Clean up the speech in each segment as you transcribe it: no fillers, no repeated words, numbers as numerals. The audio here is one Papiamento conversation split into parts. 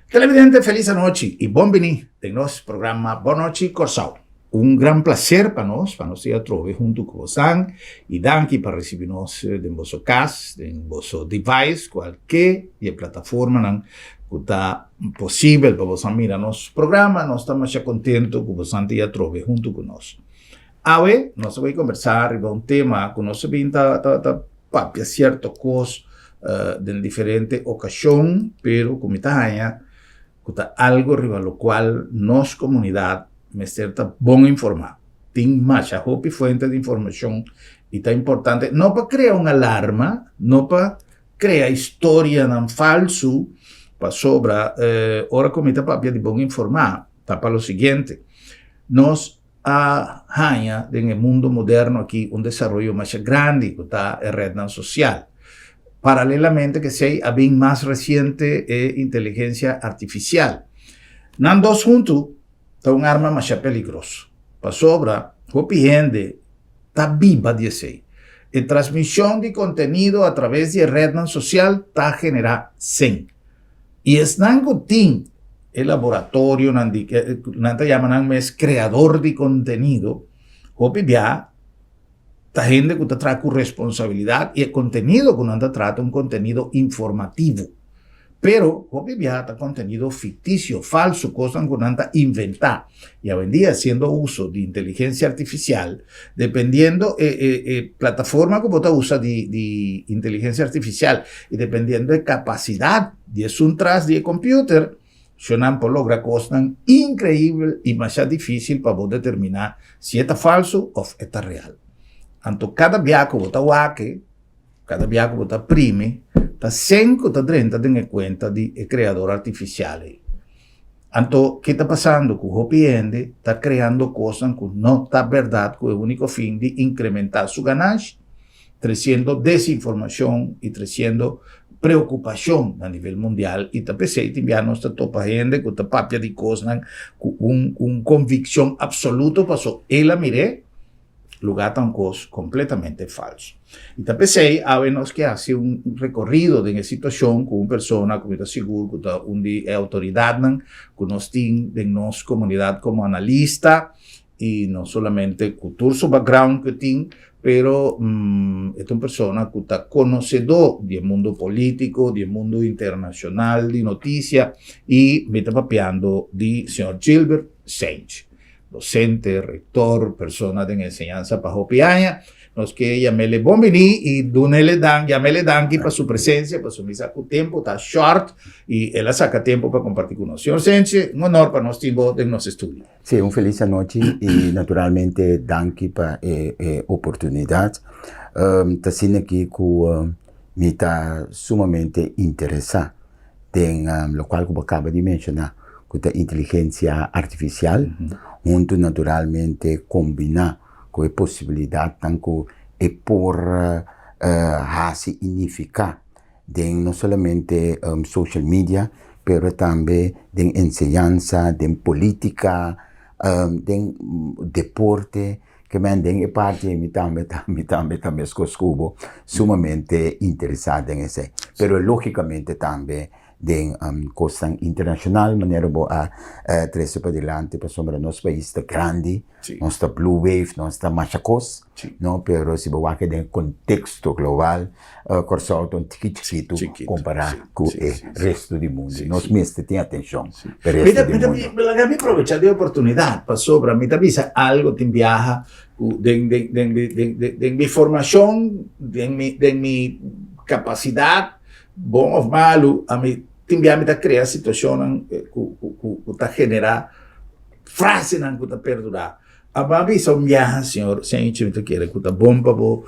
Televidente, felis anochi i bon bini den nos programa Bon Nochi Kòrsou. Un gran plaser pa nos, pa nos ta atrobe huntu ku bosan i danki pa risibi nos den boso kas, den boso device, kualke di e plataformanan ku ta posibel pa bosan mira nos programa. Nos ta masha kontentu ku bosan ta atrobe huntu ku nos. Awe nos ta bai kombersá riba un tema ku nos a bin ta ta papia sierto kos den diferente okashon, pero ku mi ta haña ku ta algu riba lokual nos komunidat mester ta bon informá. Tin masha hopi fuente di informashon i ta importante no pa krea un alarma, no pa krea historianan falsu, pasobra ora ku mi ta papia di bon informá ta pa lo siguiente, nos a haña den e mundo moderno aki un desaroyo masha grandi ku ta e rednan sosial. Paralelamente ku esei a bin mas resiente e inteligensia artifisial. Nan dos huntu ta un arma masha peligroso, pasobra hopi hende ta biba di esei. E transmishon di kontenido atraves di e rednan sosial ta generá sen. I esnan ku tin e laboratorionan di nan ta yama nan mes kreador di kontenido, hopi bia ta hende ku ta traha ku responsabilidat i e kontenido ku nan ta traha ta un kontenido informativo. Pero hopi bia ta kontenido fiktisio, falsu, kosnan ku nan ta inventá. I awendia hasiendo uso di inteligensia artifisial, dependiendo e e e plataforma ku bo ta usa di di inteligensia artifisial i dependiendo e kapasidat di esun tras di e computer, shonnan por logra kosnan inkreibel i masha difísil pa bo determiná si e ta falsu òf e ta real. Anto kada bia ku bo ta wak e, kada bia ku bo ta primi, ta sen ku ta drenta den e kuenta di e kreador artifisial ei. Anto, ke ta pasando? Ku hopi hende ta kreando kosnan ku no ta bèrdat ku e úniko fin di inkrementá su ganashi, tresiendo desinformashon i tresiendo preokupashon na nivel mundial. I ta p'esei tin bia nos ta topa hende ku ta papia di kosnan ku un un konvikshon apsoluto paso el a mir'é. Lugá ta un kos kompletamente falsu. I ta p'esei awe nos ke hasi un rekorido den e situashon ku un persona ku mi ta sigur ku ta un di e outoridatnan ku nos tin den nos komunidat komo analista i no solamente ku tur su background ku e tin pero e ta un persona ku ta konosedó di e mundu polítiko, di e mundu internashonal di notisia i mi ta papiando di señor Gilbert Cijntje. Docente, rector, persona den enseñansa pa hopi aña. Nos ke yam'ele bon bini i dun'ele dan, yam'ele danki pa su presencia, pasobra mi sa ku tempo ta short i el a saka tempo pa komparti ku nos. Señor Senche, un honor pa nos tin bo den nos estudio. Sí, un felis anochi i naturalmente danki pa e e oportunidat. Ta asina aki ku mi ta sumamente interesá den lokual ku bo kaba di menshoná ku ta inteligensia artifisial huntu naturalmente kombiná ku e posibilidatnan ku e por hasi i nifiká den no solamente social media pero tambe den enseñansa, den polítika, den deporte. Ke men den e parti ei mi tambe ta mi tambe ta meskos ku bo sumamente interesá den esei. Pero lógikamente tambe den kosnan internashonal manera bo a trese padilanti pasobra nos pais ta grandi, nos ta blue wave, nos ta masha kos, no? Pero si bo wak den e konteksto global Kòrsou ta un tiki chikitu kompará ku e resto di mundu. Nos mester tin atenshon pa e resto di mundu. Laga mi aprovechá di e oportunidat pasobra mi ta bisa algu tin biaha ku den den den mi formashon, den mi den mi kapasidat, bon òf malu, ami tin biaha mi ta krea situashonnan ku ku ku ta generá frasenan ku ta perdurá. Abo a bisa un biaha, señor Senchi, mi ta kere ku ta bon pa bo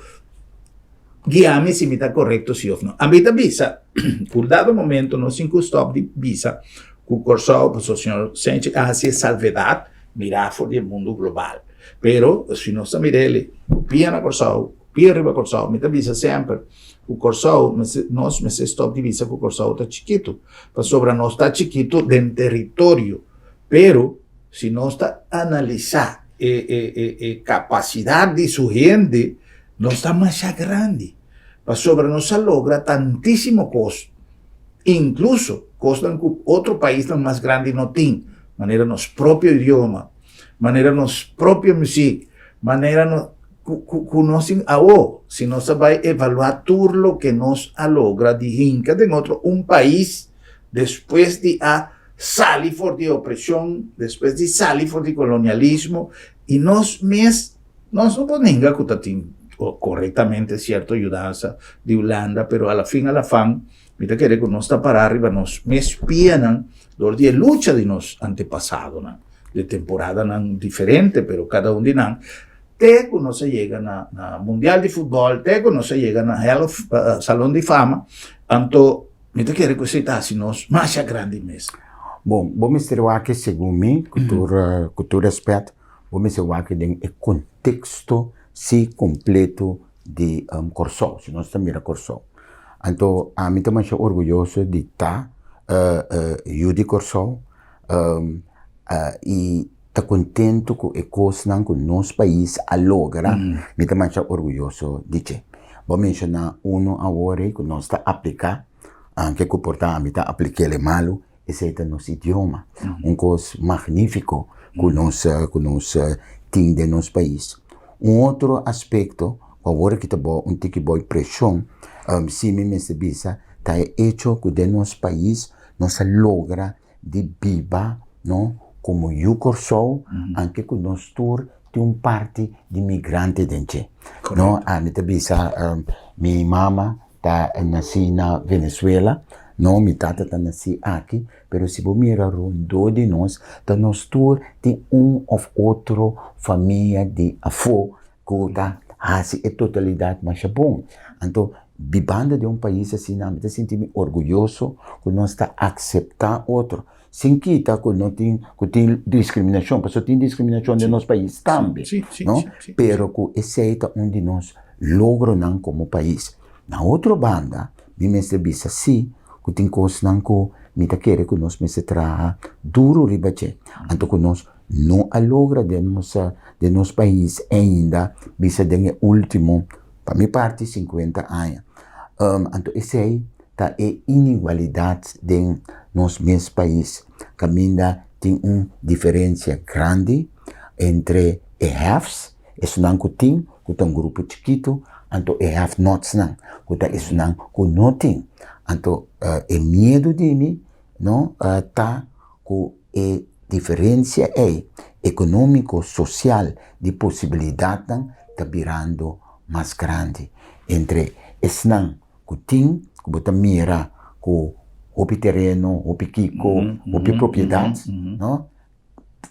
guia mi si mi ta korekto si òf no. Ami ta bisa ku un dado momento nos tin ku stòp di bisa ku Kòrsou, pasobra señor Senchi a hasi e salvedat mirá for di e mundu global. Pero si nos ta mira el ku pia na Kòrsou, ku pia riba Kòrsou, mi ta bisa semper ku Kòrsou mester, nos mester stòp di bisa ku Kòrsou ta chikitu, pasobra nos ta chikitu den teritorio, pero Si nos ta analisá e kapasidat di su hende, nos ta masha grandi, pasobra nos a logra tantísimo kos, inkluso. Kosnan ku otro paisnan mas grandi no tin, manera nos propio idioma, manera nos propio muzik, manera nos ku ku ku nos tin awo. Si nos a bai evaluá tur loke nos a logra di hinka den otro un pais despues di a sali for di opreshon, despues di sali for di kolonialismo i nos mes nos no por ninga ku ta tin korektamente sierto yudansa di Hulanda, pero a la fin a la fan Mi ta kere ku nos ta pará riba nos mes pianan dor di e lucha di nos antepasadonan, di temporadanan diferente, pero kada un di nan, te ku nos a yega na na Mundial di Futbòl, te ku nos a yega na Hall of Salon di Fama, anto mi ta kere ku esei ta hasi nos masha grandi mes. Bon, bo mester wak segun mi, ku tur ku tur rèspèt, bo mester wak den e konteksto si kompleto di Kòrsou, si nos ta mira Kòrsou. Anto ami ta masha orguyoso di ta yu di Kòrsou i ta kontentu ku e kosnan ku nos pais a logra, mi ta masha orguyoso di dje. Bo a menshoná unu awor ei ku nos ta apliká, anke ku por ta ami ta aplik'el e malu, Esei ta nos idioma, un kos magnífiko ku nos ku nos tin den nos pais. Un otro aspekto ku awor aki ta bo un tiki boi preshon, si mi mester bisa, ta e echo ku den nos pais nos a logra di biba no komo yu Kòrsou, anke ku nos tur tin un parti di migrante den dje. No, ami ta bisa mi mama ta nací na Venezuela, no, mi tata ta nací aki, pero si bo mira rondó di nos, ta nos tur tin un of otro famia di afó ku ta hasi e totalidat masha bon. Anto, bibando den un pais asina, mi ta sinti mi orguyoso ku nos ta akseptá otro, sin kita ku no tin, ku tin diskriminashon, pasobra tin diskriminashon den nos pais tambe, no? Pero ku esei ta un di nos logronan komo pais. Na otro banda, mi mester bisa sí ku tin kosnan ku mi ta kere ku nos mester traha duru riba dje, anto ku nos no a logra den nos den nos pais ainda bisa den e último, pa mi parti, sinkuenta aña. Anto esei ta e inigualidat den nos mes pais, kaminda tin un diferensia grandi entre e haves, esunnan ku tin, ku ta un grupo chikitu, anto e have-notsnan, ku ta esunnan ku no tin. Anto e miedu di mi no ta ku e diferensia ei ekonómiko, sosial, di posibilidatnan ta birando mas grandi entre esnan ku tin ku bo ta mira ku hopi tereno, hopi kiko, hopi propiedat, no?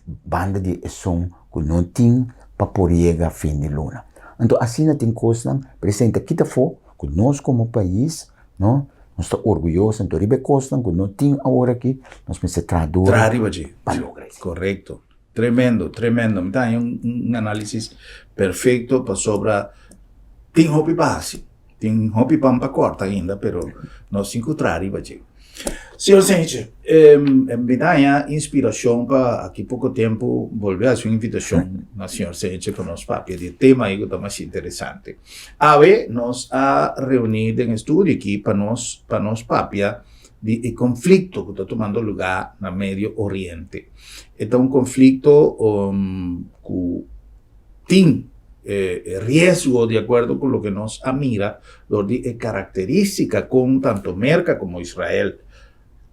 Banda di esun ku no tin pa por yega fin di luna. Anto asina tin kosnan presente kita afó ku nos komo pais, no? Nos ta orguyoso anto riba e kosnan ku no tin awor aki nos mester traha duro Traha riba dje. pa logra esei. Korekto. Tremendo, tremendo. Mi ta haña un análisis perfecto pasobra tin hopi pa hasi. Tin hopi pan pa kòrta ainda, pero nos tin ku traha riba dje. Señor Senche, mi ta haña inspirashon pa aki poko tempu bolbe hasi un invitashon na señor Senche pa nos papia di e tema ei ku ta mas interesante. Awe nos a reuní den e studio aki pa nos pa nos papia di e konflikto ku ta tumando lugá na Medio Oriente. E ta un konflikto ku tin riesgo di akuerdo ku loke nos a mira dor di e karakterístika kon tanto Merka komo Israel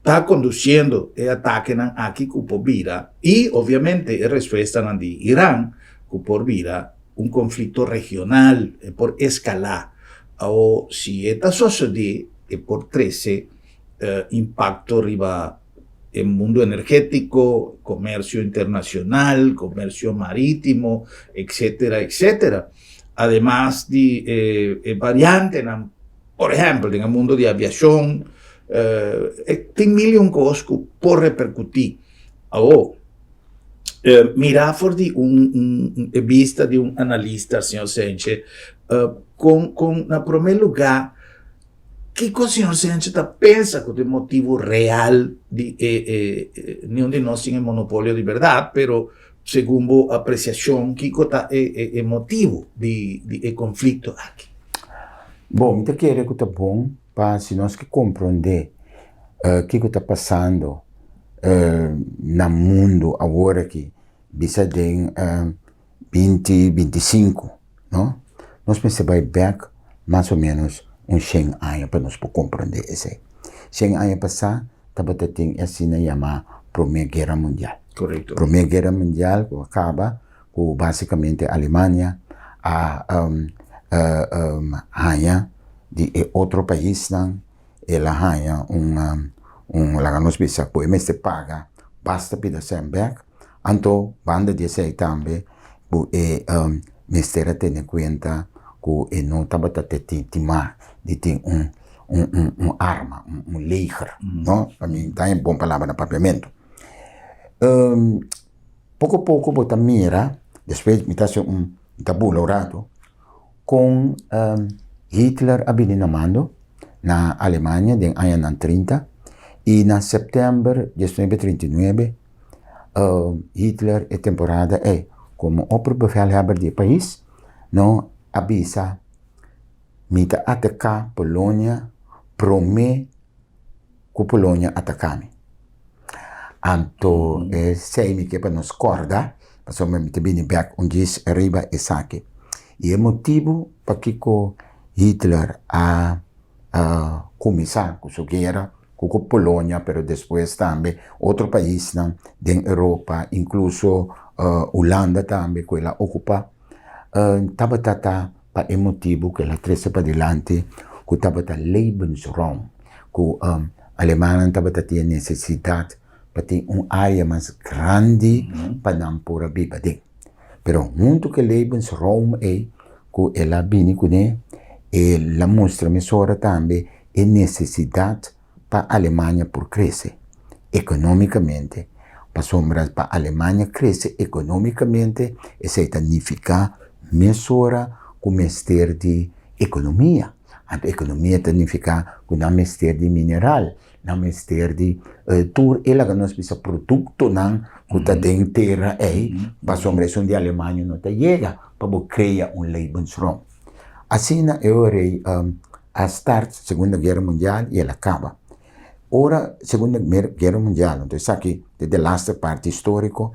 ta kondusiendo e atakenan aki ku por bira i obviamente e respuestanan di Iran ku por bira un konflikto regional, e por eskalá. Awor si e ta sosodé e por trese impakto riba e mundu energétiko, komersio internashonal, komersio marítimo, etcétera, etcétera. Ademas di e variantenan, por ehèmpel den e mundu di aviashon, tin mil i un kos ku por reperkutí. Awor, mira for di un e bista di un analista, señor Senche, kon kon na promé lugá Kiko señor Senche ta pensa ku ta e motibu real di e e niun di nos tin e monopolio di bèrdat, pero segun bo apresiashon kiko ta e e e motibu di di e konflikto aki? Bon, mi ta kere ku ta bon pa si nos ke komprondé. Kiko ta pasando na mundu awor aki bisa den binti 25, no? Nos mester bai bek mas o menos un 100 aña pa nos por komprondé esei. 100 aña pasá tabata tin e asina yamá Promé Guera Mundial. Promé Guera Mundial ku a kaba ku básikamente Alemania a haña di e otro paisnan, el a haña un un laga nos bisa ku e mester paga basta pida sèn bèk. Anto banda di esei tambe ku e mester a tene kuenta ku e no tabata te tin mag di tin un un arma, un leger, no? Pa mi ta e bon palabra na papiamentu. Poko poko bo ta mira, despues mi ta hasi un, mi ta bula un ratu, kon Hitler a bini na mando na Alemania den añanan 30 i na sèptèmber 1939 Hitler e temporada ei komo opperbevelhebber di e pais no a bisa mi ta ataká Polonia promé ku Polonia ataká mi. Anto esei mi ke pa nos kòrda pasobra mi ta bini bèk un djis riba esaki. I e motibu pakiko Hitler a kuminsá ku su guera ku Polonia pero despues tambe otro paisnan den Europa inkluso Hulanda tambe ku el a okupá tabata ta pa e motibu ku el a trese padilanti ku tabata Lebensraum, ku alemannan tabata tin e nesesidat pa tin un área mas grandi pa nan por a biba den. Pero huntu ku e Lebensraum ei ku el a bini kuné, el a mustra mesora tambe e nesesidat pa Alemania por krese ekonómikamente, pasobra pa Alemania krese ekonómikamente esei ta nifiká mesora ku mester di ekonomia. Anto ekonomia ta nifiká ku nan mester di mineral, nan mester di tur e laga nos bisa produktonan ku ta den tera ei, pasobra esun di Alemania no ta yega pa bo krea un Lebensraum. Asina e ora ei a start Segunda Guera Mundial i el a kaba. Ora Segunda Guera Mundial, anto esaki ta e laatste parti historico,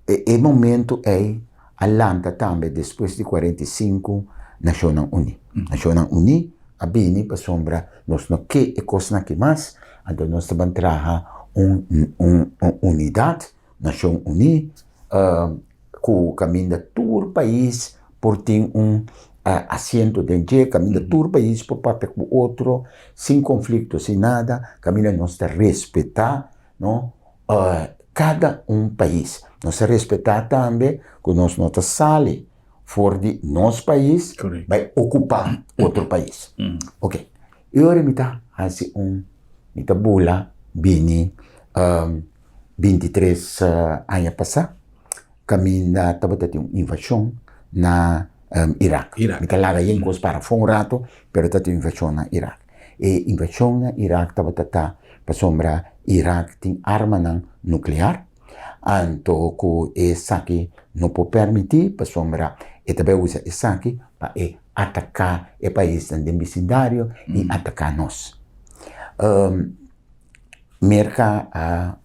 e momento ei a lanta tambe despues di 45 Nashonnan Uní. Nashonnan Uní a bini pasobra nos no ke e kosnan aki mas, anto nos ta ban traha un unidat, Nashon Uní, ku kaminda tur pais por tin un asiento den dje, kaminda tur pais por papia ku otro sin konflikto, sin nada, kaminda nos ta respetá no kada un pais. Nos ta respetá tambe ku nos no ta sali for di nos pais bai okupá otro pais. Oke, e ora mi ta hasi un, mi ta bula bini 23 aña pasá kaminda tabata tin un invashon na Irak. Mi ta laga yen kos para afó un rato, pero ta tin un invashon na Irak. E invashon na Irak tabata ta pasobra Irak tin armanan nuklear, anto ku esaki no por permití pasobra e ta bai usa esaki pa e ataká e paisnan den bisindario i ataká nos. Merka a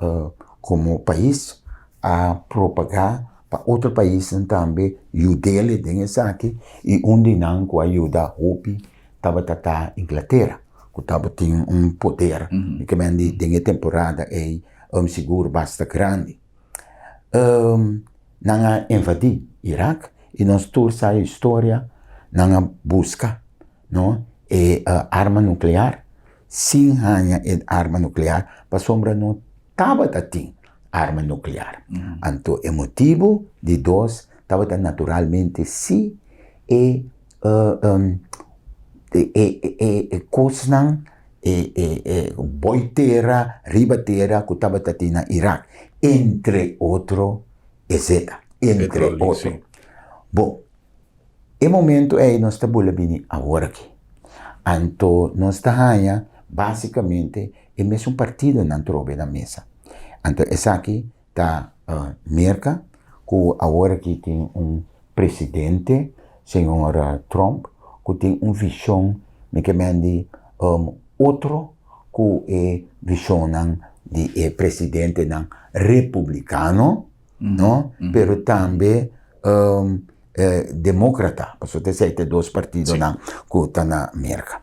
komo pais a propagá pa otro paisnan tambe yud'el den esaki i un di nan ku a yuda hopi tabata ta Inglatera ku tabatin un poder den e temporada ei sigur basta grandi. Nan a invadí Irak i nos tur sa e historia nan a buska no e arma nuklear sin haña e arma nuklear pasobra no tabata tin arma nuklear. Anto e motibu di dos tabata naturalmente si e e kosnan e boi tera riba tera ku tabata tin na Irak entre otro e zeta entre otro. Bon. E momento ei nos ta bula bini awor aki. Anto nos ta haña básikamente e mesun partidonan trobe na mesa. Anto esaki ta Merka ku awor aki tin un presidente, señor Trump, ku tin un vishon mi ke men di otro. ku e vishonnan di e presidentenan republikano, no, pero tambe demókrata, pasobra esei ta e dos partidonan ku ta na Merka.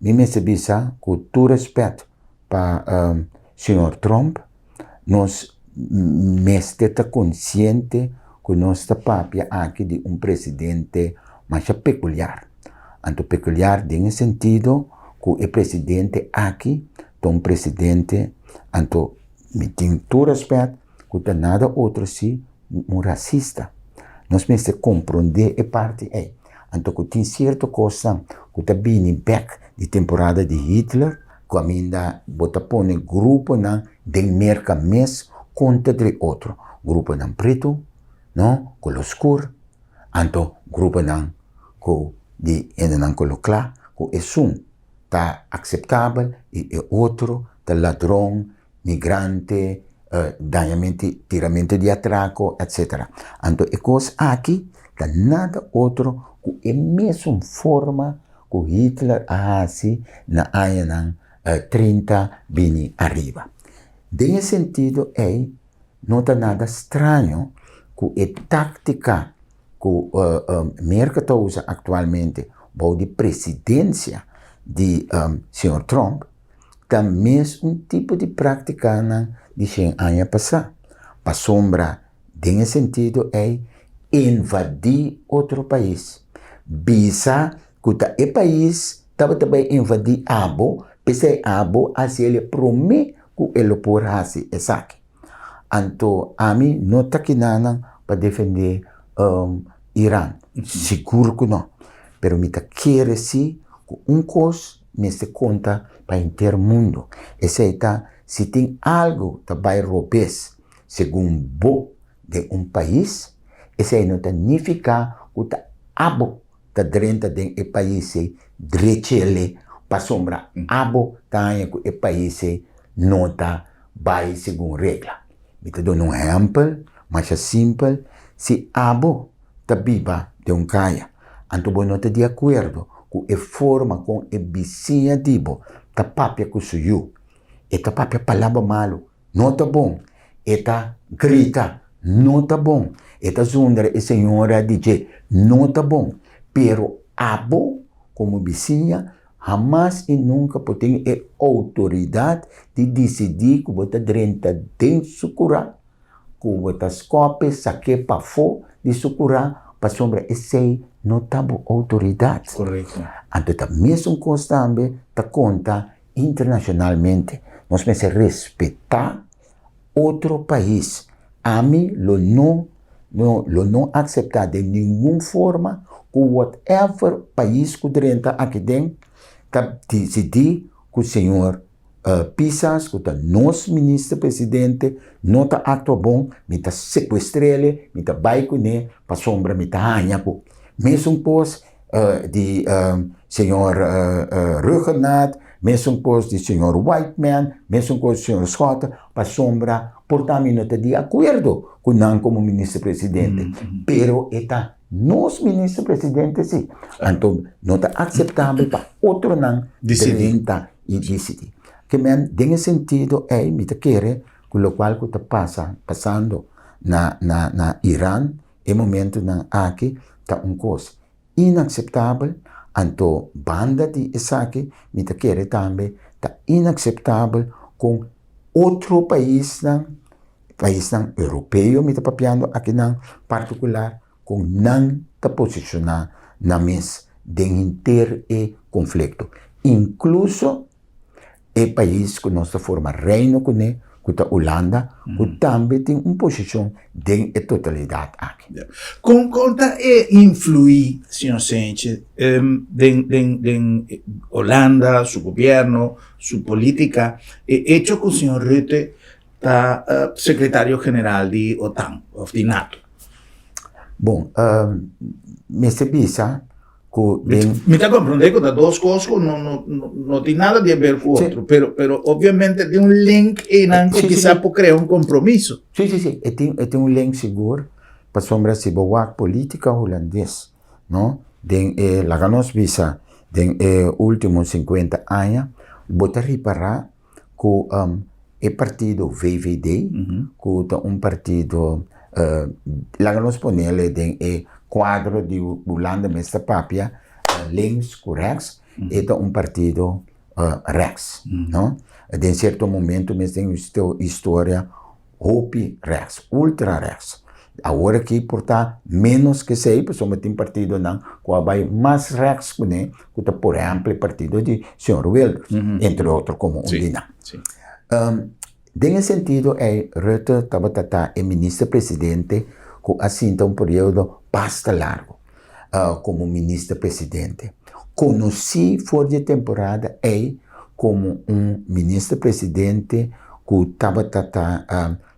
Mi mester bisa ku tur rèspèt pa señor Trump, nos mester ta konsiente ku nos ta papia aki di un presidente masha pekuliar. Anto pekuliar den e sentido ku e presidente aki ta un presidente, anto mi tin tur rèspèt, ku ta nada otro si un rasista. Nos mester komprondé e parti ei. Anto ku tin sierto kosnan ku ta bini bèk di temporada di Hitler, ku aminda bo ta pone gruponan den Merka mes kontra di otro. Gruponan pretu, no, kolo skur, anto gruponan ku di hendenan kolo kla, ku esun ta akseptabel i e otro ta ladron, migrante, dañamento, tiramento di atraco, etc. Anto e cos aki ta nada otro cu e mesun forma cu Hitler a haci na añanan 30 bini ariba. Den e sentido ey no ta nada straño cu e tactica cu Merca ta usa actualmente bou di presidencia di señor Trump ta mes un tipo di práktikanan di shen aña pasá, pasobra den e sentido ei invadí otro pais, bisa ku ta e pais tabata bai invadí abo, p'esei abo hasi el e promé ku e lo por hasi esaki. Anto ami no ta kinanan pa defendé Iran, sigur ku no, pero mi ta kere si ku un kos mester konta pa henter mundu. Esei ta si tin algu ta bai robes segun bo den un pais, esei no ta nifiká ku ta abo ta drenta den e pais ei drechele pasobra abo ta haña ku e pais ei no ta bai segun regla. Mi ta duna un ehèmpel masha simpel, si abo ta biba den un kaya anto bo no ta di akuerdo ku e forma kon e bisiña di bo ta papia ku su yu, e ta papia palabra malu, no ta bon, e ta grita, no ta bon, e ta zundra e señora di dje, no ta bon, pero abo komo bisiña hamas i nunka por tin e outoridat di disidí ku bo ta drenta den su kurá, ku bo ta skòp'e sak'é pafó di su kurá, pasobra esei no ta bo outoridat. Anto ta mesun kos tambe ta konta Internacionalmente nos mester respeta otro pais. Ami lo no no lo no acepta den ningun forma cu whatever pais cu drenta aki den ta dicidi cu señor Pisas cu ta nos minister presidente no ta actua bon, mi ta secuestrele, mi ta bay cune pasobra mi ta haya cu mesun cos di señor Rhuggenaath, mesun kos di señor Whiteman, mesun kos di señor Schotte, pasobra por ta mi no ta di akuerdo ku nan komo minister presidente, pero e ta nos minister presidente si. Anto no ta akseptabel pa otronan drenta i disidí. Ke men den e sentido ei mi ta kere ku lokual ku ta pasa, pasando na na Iran, E momentunan aki ta un kos inakseptabel, anto banda di esaki mi ta kere tambe ta inakseptabel kon otro paisnan, paisnan europeo mi ta papiando akinan partikular, kon nan ta posishoná nan mes den henter e konflikto, inkluso E pais ku nos ta forma reino kuné, ku ta Hulanda, ku tambe tin un posishon den e totalidat aki. Kon kon ta e influí, señor Sentje, den den den Hulanda, su gobierno, su polítika, e echo ku señor Rutte ta sekretario general di OTAN òf di nato? Bon, mester bisa ku den. Mi ta komprondé ku ta dos kos ku no no no tin nada di haber ku otro, pero pero obviamente tin un link einan ku kisa por krea un kompromiso. Sí, sí, sí, e tin e tin un link sigur, pasobra si bo wak politika hulandes, no, den e laga nos bisa den e ultimo sinkuenta aña, Bo ta ripará ku e partido VVD, ku ta un partido, laga nos ponele den e kuadro di Hulanda mes ta papia, links ku rèks, e ta un partido rèks, no? Den sierto momento mes den historia hopi rèks, ultra rèks. Awor aki por ta ménos ku esei pasobra tin partidonan ku a bai mas rèks kuné ku ta por ehèmpel e partido di señor Wilders, entre otro komo un di nan. Den e sentido ei Rutte tabata ta e minister presidente ku a sinta un periodo basta largu komo minister presidente. Konosí for di e temporada ei komo un minister presidente ku tabata ta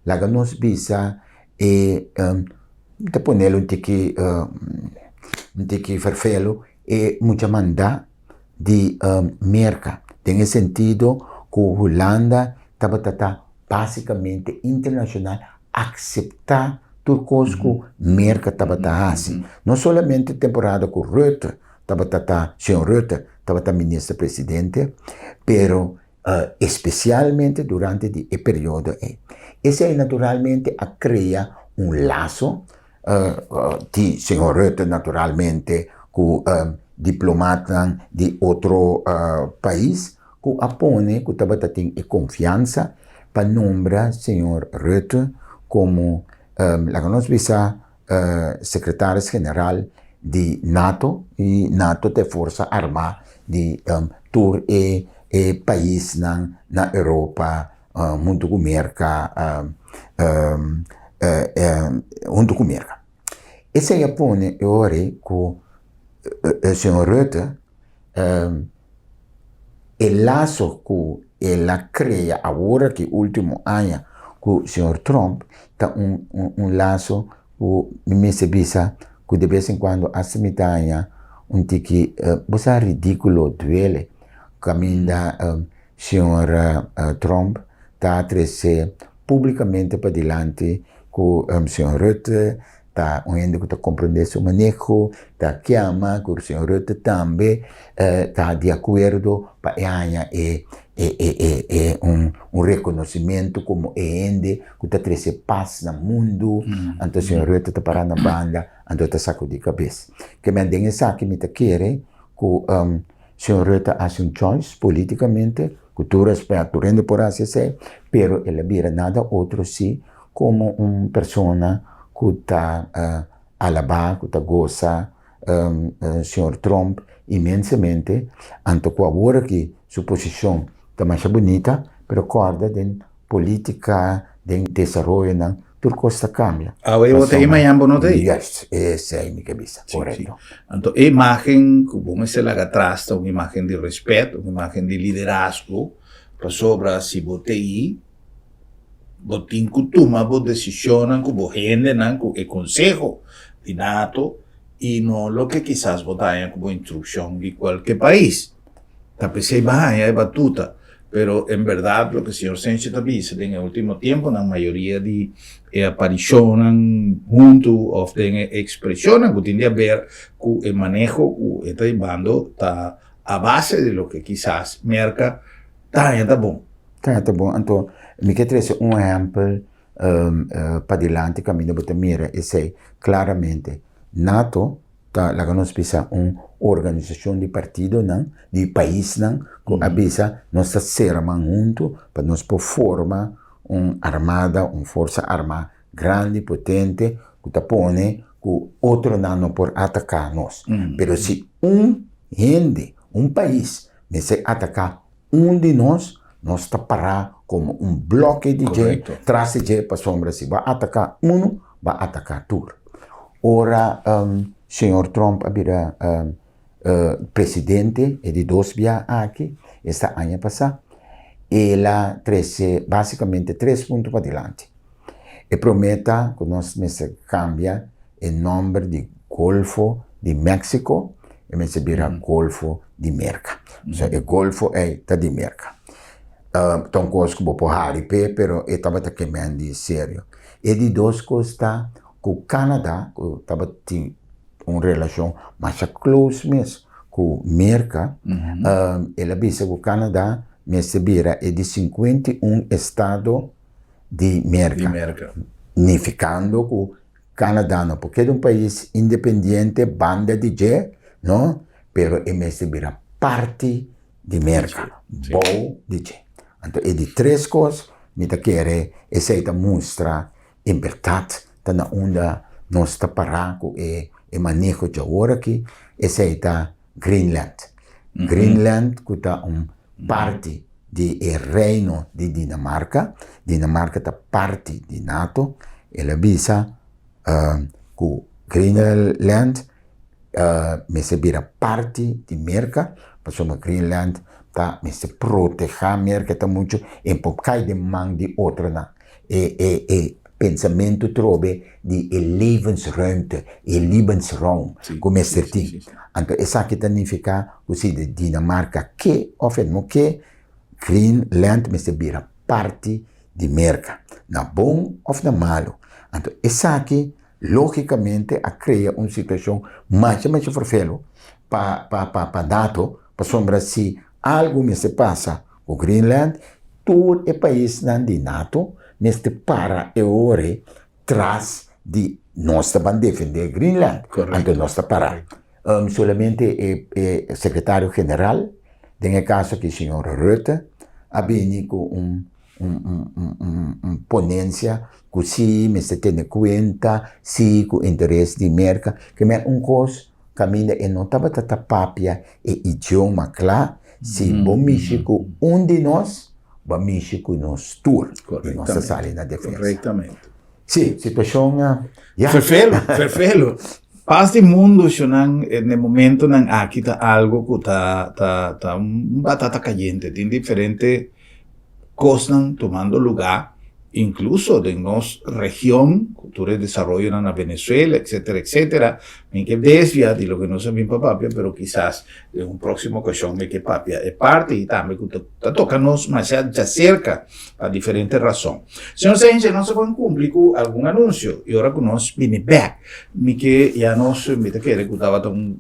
laga nos bisa e ta ponel un tiki un tiki ferfelu e mucha manda di Merka den e sentido ku Hulanda tabata ta basikamente internashonal akseptá tur kos ku Merka tabata hasi. No solamente temporada ku Rutte tabata ta, señor Rutte tabata minister presidente, pero espesialmente durante di e periodo ei. Esei naturalmente a krea un laso di señor Rutte naturalmente ku diplomatnan di otro pais ku a pone ku tabata tin e konfiansa pa nombra señor Rutte komo laga nos bisa sekretaris general di nato i nato ta e forsa armá di tur e paisnan na Europa huntu ku Merka huntu ku Merka. Esei a pone e ora ei ku señor Rutte e laso ku el a krea awor aki ultimo aña ku señor Trump ta un un laso ku mi mester bisa ku de bes en kuando asta mi ta haña un tiki bo sa ridikulo duele kaminda señor Trump ta trese públikamente padilanti ku señor Rutte ta un hende ku ta komprendé su maneho, ta kiama ku señor Rutte tambe ta di akuerdo pa e haña e e un rekonosimentu komo e hende ku ta trese pas na mundu, anto señor Rutte ta pará na banda anto ta sakudí kabes. Ke men den esaki mi ta kere ku señor Rutte a hasi un choice polítikamente, ku tur rèspèt tur hende por hasi esei, pero el a bira nada otro si komo un persona ku ta alabá, ku ta gosa señor Trump inmensamente, anto ku awor aki su posishon ta masha bunita, pero kòrda den polítika, den desaroyonan, tur kos ta kambia. Awe bo ta ei, mañan bo no ta ei. Juist, esei mi ke bisa, korekto. Anto e imágen ku bo mester laga atras ta un imágen di rèspèt, un imágen di liderazgo, pasobra si bo ta ei, Bo tin ku tuma bo desishonnan ku bo hendenan, ku e konseho di nato i no loke kisas bo ta haña ku bo instrukshon di kualke pais. Ta p'esei bo a haña e batuta. Pero en bèrdat loke señor Senchi ta bisa den e último tiemponan mayoria di e aparishonnan huntu òf den e ekspreshonnan ku tin di haber ku e maneho ku e ta hibando ta a base di loke kisas Merka ta haña ta bon. Ta ta bon. Anto mi ke trese un ehèmpel padilanti kaminda bo ta mira esei klaramente. Nato ta laga nos bisa un organisashon di partidonan, di paisnan ku a bisa nos ta sera man huntu pa nos por forma un armada, un forsa armá grandi, potente ku ta pone ku otronan no por ataká nos. Pero si un hende, un pais mester ataká Un di nos, nos ta pará komo un bloke di dje, tras di dje, pasobra si bo a ataká unu, bo a ataká tur. Ora señor Trump a bira presidente e di dos bia aki, esta aña pasá, el a trese básikamente tres punto padilanti. E promé ta ku nos mester kambia e nòmber di Golfo di Mèksiko, e mester bira Golfo di Merka. So e golfo ei ta di Merka. Ta un kos ku bo por hari p'e, pero e tabata ke men di serio. E di dos kos ta ku Canada, ku tabatin un relashon masha close mes ku Merka, el a bisa ku Canada. mester bira e di 51 estado di Merka. Di Merka. Nifikando ku Canada no por keda un pais independiente banda di dje, no, pero e mester bira parti di Merka, bou di dje. Anto e di tres kos, mi ta kere esei ta mustra en bèrdat ta na unda nos ta pará ku e e maneho djawor aki, esei ta Greenland. Greenland ku ta un parti di e Reino di Dinamarka, Dinamarka ta parti di nato, el a bisa ku Greenland mester bira parti di Merka, pasobra Greenland ta mester protehá Merka, ta muchu e por kai den man di otronan. E e e pensamentu trobe di e levensruimte, e lebensraum ku mester tin. Anto esaki ta nifiká ku si di Dinamarka ke òf e no ke, Greenland mester bira parti di Merka, na bon òf na malu. Anto esaki lógikamente a krea un situashon masha masha ferfelu pa pa pa nato, pasobra si algu mester pasa ku Greenland, tur e paisnan di nato mester para e ora tras di nos ta ban defende Greenland. Anto nos ta para. Solamente e e sekretario general, den e kaso aki señor Rutte, a bini ku un un un un un ponensia ku si mester tene kuenta, si ku interes di Merka, ke men un kos kaminda e no tabata ta papia e idioma kla, si bo mishi ku un di nos, bo a mishi ku nos tur i nos ta sali na defensa. Korektamente. Sí, situashon ya. Ferfelu, ferfelu. Pas di mundu shunan na e momentunan aki ta algu ku ta ta ta un batata kayente. Tin diferente kosnan tumando lugá, inkluso den nos region, ku tur e desaroyonan na Venezuela, etsetera, etsetera. Mi ke desvia di loke nos a bin pa papia, pero kisas den un próksimo okashon mi ke papia e parti i tambe ku ta toka nos masha djaserka pa diferente rason. Señor Senje, nos a ban kumpli ku algun anunsio i ora ku nos bini bèk, Mi ke ya nos, mi ta kere ku tabata un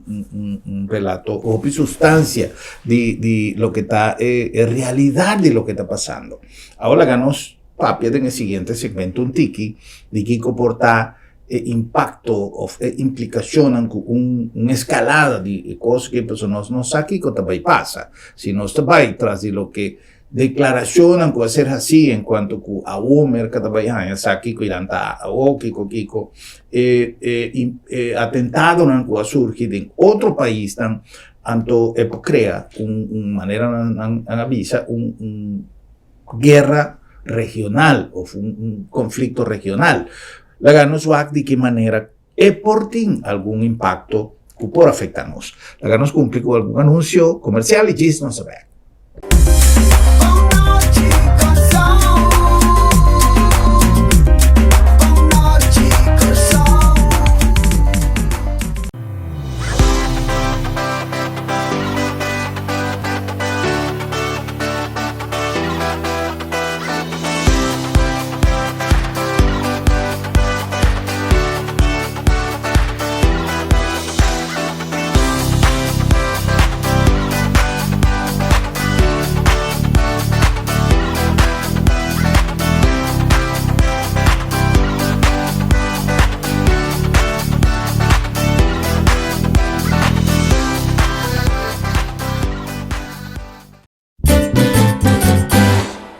un relato hopi sustansia di di loke ta e e realidat di loke ta pasando. Awor laga nos papia den e siguiente segmento un tiki di kiko por ta e impakto òf e implikashonnan ku un un eskalada di e kos ke pasobra nos no sa kiko ta bai pasa si nos ta bai tras di loke Deklarashonnan ku a ser hasí en kuanto ku awor Merka ta bai haña sa kiko Iran ta awor, kiko kiko e e atentadonan ku a surgi den otro paisnan, anto e por krea un un manera nan nan a bisa un un guera regional òf un un konflikto regional. Laga nos wak di ki manera E por tin algun impakto ku por afektá nos. Laga nos kumpli ku algun anunsio komersial i djis nos a bèk.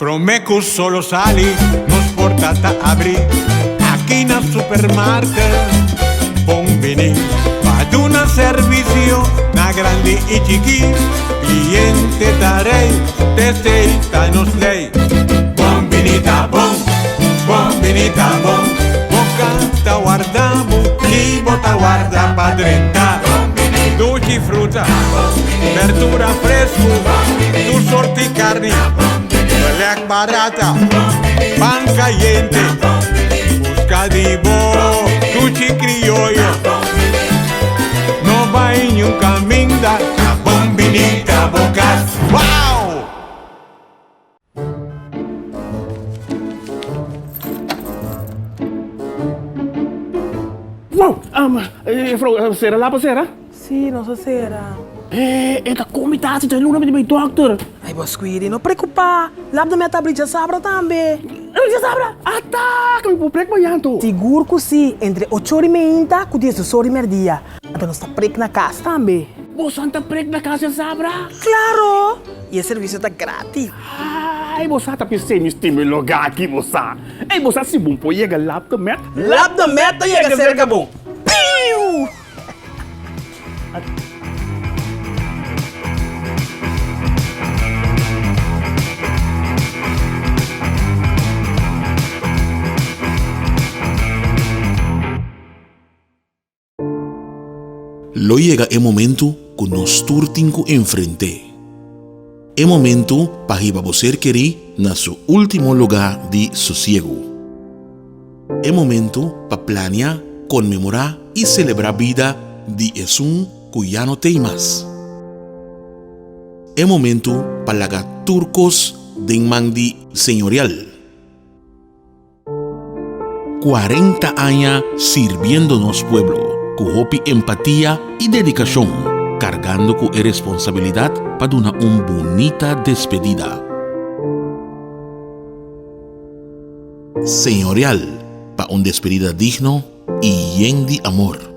Prome cu solo sali, nos porta ta abri aki na supermarket. Bon bini pa duna servicio na grandi y chiki. Cliente ta rey, t'esey ta nos ley. Bon bini ta bon, bon bini ta bon. Boca ta warda bo y bo ta warda pa drenta. Dushi fruta, berdura fresku, tur sorti karni, belek barata, pan kayente, buska di bo dushi krioyo. No bai niun kaminda, ta bon bini ta bo kas. Wow! Wow! Juffrouw, sera lapa sera? Sí, nos a sera. Eh, e ta komi tasi, ta luna mi di bai dokter. Ai bo Squiri, no preocupa, Lab de Met ta abri djasabra tambe. Abri djasabra? Ata! Ku mi por prek mañan to? Sigur ku si, entre ocho ora i meinta ku diesdos ora i merdia. Anto nos ta prek na kas tambe. Bosan ta prek na kas djasabra? Klaro! I e servisio ta gratis. Ai bo sa ta p'esei mi stima e lugá aki bo sa. Ei bo sa si bon por yega Lab de Met? Lab de Met ta yega serka bo. Piu! Lo yega e momentu ku nos tur tin ku enfrent'é. E momentu pa hiba bo ser kerí na su último lugá di sosiegu. E momentu pa plania, konmemorá i selebrá bida di esun ku ya no t'ei mas. E momentu pa laga tur kos den man di Señorial. 40 aña sirbiendo nos pueblo ku hopi empatia i dedikashon, kargando ku e responsabilidat pa duna un bunita despedida. Señorial pa un despedida digno i yen di amor.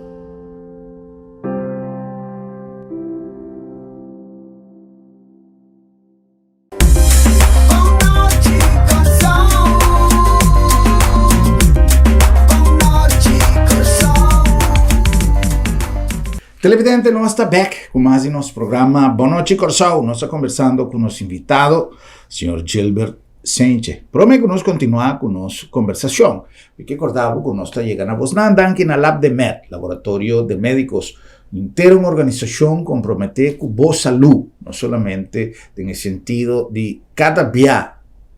Televidente, nos ta bek ku mas di nos programa Bon Nochi Kòrsou. Nos ta kombersando ku nos invitado, señor Gilbert Sentje. Prome ku nos kontinuá ku nos kombersashon, mi ke kòrda bo ku nos ta yega na bosnan danki na Lab de Med, Laboratorio de Médicos. Henter un organisashon komprometé ku bo salú, no solamente den e sentido di kada bia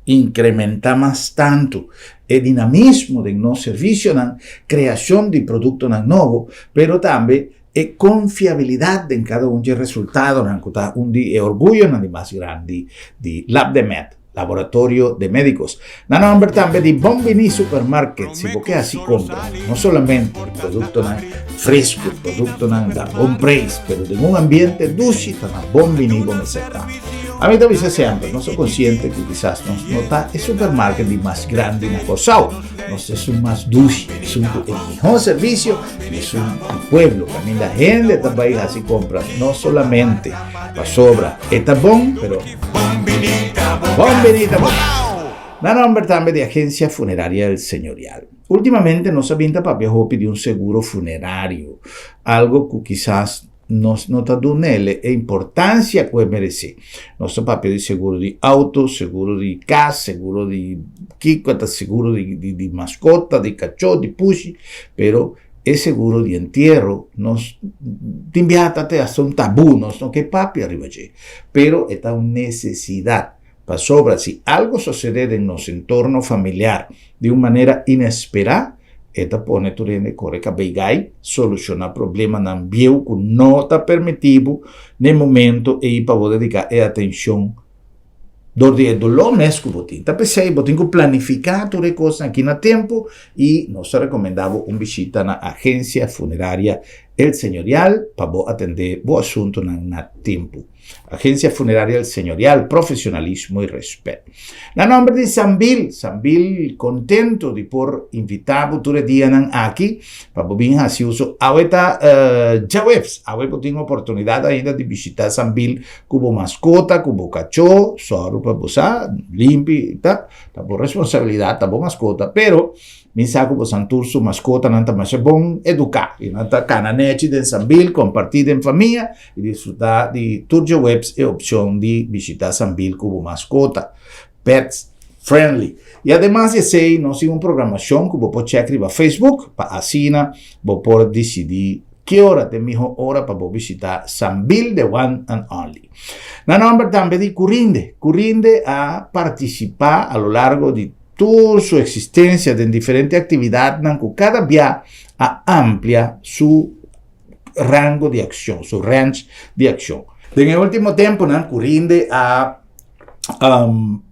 inkrementá mas tantu e dinamismo den nos servisionan, kreashon di produktonan nobo, pero tambe e konfiabilidat den kada un dje resultadonan ku ta un di e orguyonan di mas grandi di Labdemed. Laboratorio de Médicos. Na nomber tambe di Bon Bini Supermarket, si bo ke hasi compra, no solamente productonan fresco, productonan da bon prijs, pero den un ambiente dushi ta na Bon Bini bo mester ta. Ami ta bisa semper, nos ta consciente cu kisas nos no ta e supermarket di mas grandi na Corsou, nos ta esun mas dushi, esun cu e miho servicio y esun di pueblo, caminda hende ta bay hasi compras, no solamente pasobra e ta bon, pero. Bon bini ta bon. Na nomber tambe di Agencia Funeraria El Señorial. Ultimamente nos a bin ta papia hopi di un seguro funerario, algo cu kisas nos no ta dunele e importancia cu e merece. Nos ta papia di seguro di auto, seguro di cas, seguro di kico ta seguro di mascota, di cacho, di pushi, pero E seguro di entiero nos tin biaha ta te hasta un tabú, nos no ke papia riba dje, pero e ta un nesesidat, pasobra si algo sosede den nos entorno familiar di un manera inesperá, e ta pone tur hende kore kabei gai, solushoná problemanan bieu ku no ta permití bo n'e momento ei pa bo dediká e atenshon Dor di e doló mes ku bo tin. Ta p'esei bo tin ku planifiká tur e kosnan aki na tempu i nos ta rekomendá bo un bishita na Agensia Funeraria El Señorial pa bo atendé bo asuntunan na tempu. Agensia Funeraria El Señorial, profesionalismo i rèspèt. Na nòmber di Sambil, Sambil kontentu di por invitá bo tur e dianan aki pa bo bin hasi uso. Awe ta djaweps, awe bo tin oportunidat ainda di bishitá Sambil Ku bo maskota, ku bo kachó, sòru pa bo sa limpi, ta ta bo responsabilidat, ta bo maskota, pero mi sa ku bosan tur su maskotanan ta masha bon eduká i nan ta kana nechi den Sambil, kompartí den famia i disfrutá di tur djaweps e opshon di bishitá Sambil ku bo maskota, pets friendly. I ademas di esei nos tin un programashon ku bo por chèk riba Facebook pa asina bo por disidí Ki ora ta e miho ora pa bo bishita Sambil the one and only? Na nomber tambe di Curinde. Curinde a participa a lo largo di tur su existencia den diferente actividadnan cu cada bia a amplia su rango di accion, su range di accion. Den e ultimo temponan Curinde a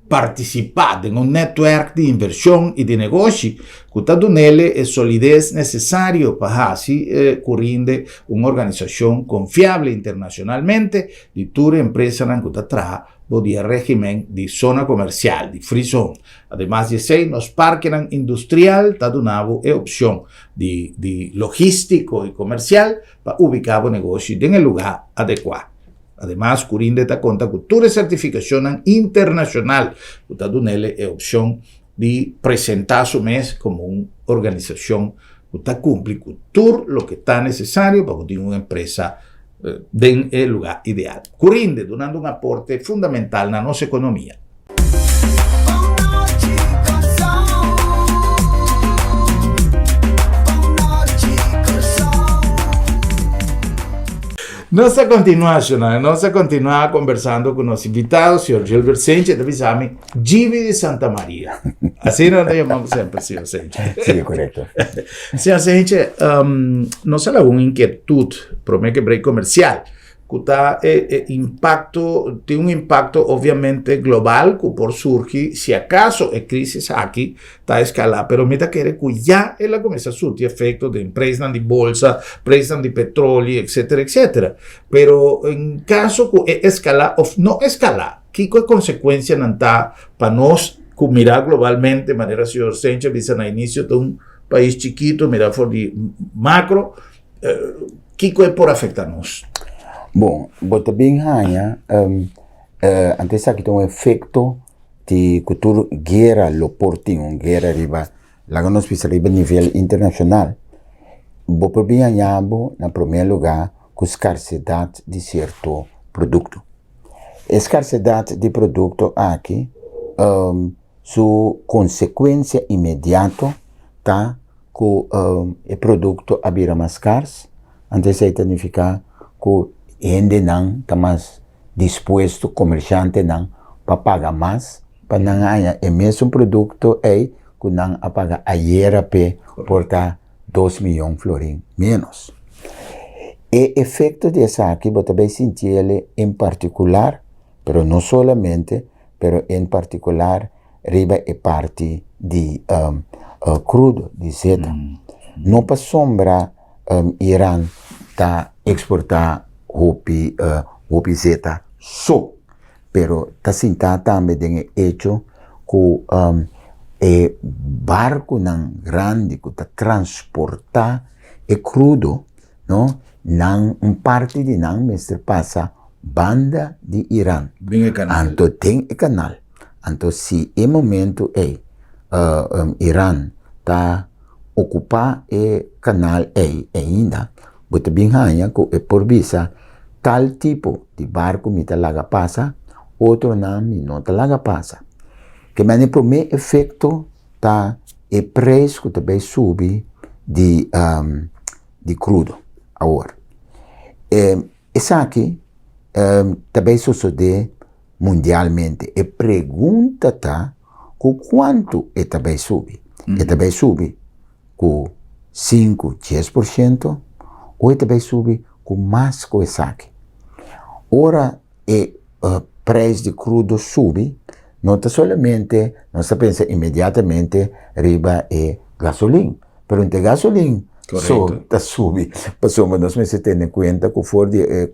partisipá den un nètwèrk di invershon i di negoshi ku ta dun'ele e solides nesesario pa hasi ku rinde un organisashon konfiabel internashonalmente di tur e empresanan ku ta traha Bo di e regimen di zona komersial, di free zone. Ademas di esei, nos parkenan industrial ta duna bo e opshon di di logístiko i komersial pa ubiká bo negoshi den e lugá adekuá. Ademas, Curinde ta konta ku tur e sertifikashonnan internashonal ku ta dun'el e opshon di presentá su mes komo un organisashon ku ta kumpli ku tur loke ta nesesario pa bo tin un empresa den e lugá ideal. Curinde, dunando un aporte fundamental na nos ekonomia. Nos ta kontinuá, shona. Nos ta kontinuá kombersando ku nos invitado, señor Gilbert Senche. Ta bisa mi Gibi di Santa Maria. Asina nan ta yama bo semper, señor Senche. Sí, korekto. Señor Senche, um, nos a laga un inkietut promé ke break komersial. Ku ta e, e impakto, tin un impakto obviamente global ku por surgi si akaso e krisis aki ta eskalá. Pero mi ta kere ku ya el a kuminsá surti efekto den preisnan di bolsa, preisnan di petroli, etcetera, etcetera. Pero en kaso ku e eskalá òf no eskalá, kiko e konsekuensianan ta pa nos ku mirá globalmente, manera señor Senchi a bisa na inisio, ta un pais chikitu, mirá for di makro, Kiko e por afecta nos? Bon, bo ta bin haña anto esaki ta un efecto di ku tur guera lo por tin, un guera riba, laga nos bisa riba nivel internashonal, bo por bin haña bo na prome luga ku skarsedat di sierto produkto. E skarsedat di produkto aki Su konsekuensia inmediato ta ku e produkto a bira mas skars, anto esei ta nifiká ku hendenan ta mas dispuesto, komershantenan, pa paga mas pa nan haña e mesun produkto ei ku nan a paga ayera p'e por ta dos miyon florin ménos. E efekto di esaki bo ta bai sinti el en partikular, pero no solamente, pero en partikular riba e parti di krudo, di zeta. No pasobra Iran ta eksportá hopi hopi zeta so, pero ta sintá tambe den e echo ku e barkunan grandi ku ta transportá e krudo, no, nan un parti di nan mester pasa banda di Iran. Den e kanal. Anto den e kanal. Anto si e momento ei Iran ta okupá e kanal ei ainda, bo ta bin haña ku e por bisa tal tipo di barku mi ta laga pasa, otronan mi no ta laga pasa. Ke mane promé efekto ta e preis ku ta bai subi di di krudo awor. Esaki ta bai sosodé mundialmente. E pregunta ta ku kuantu e ta bai subi. E ta bai subi ku sinku, 10% o e ta bai subi ku mas ku esaki. Ora e prijs di krudo subi, no ta solamente nos ta pensa inmediatamente riba e gasolin, pero no ta e gasolin so ta subi, pasobra nos mester tene kuenta ku for di e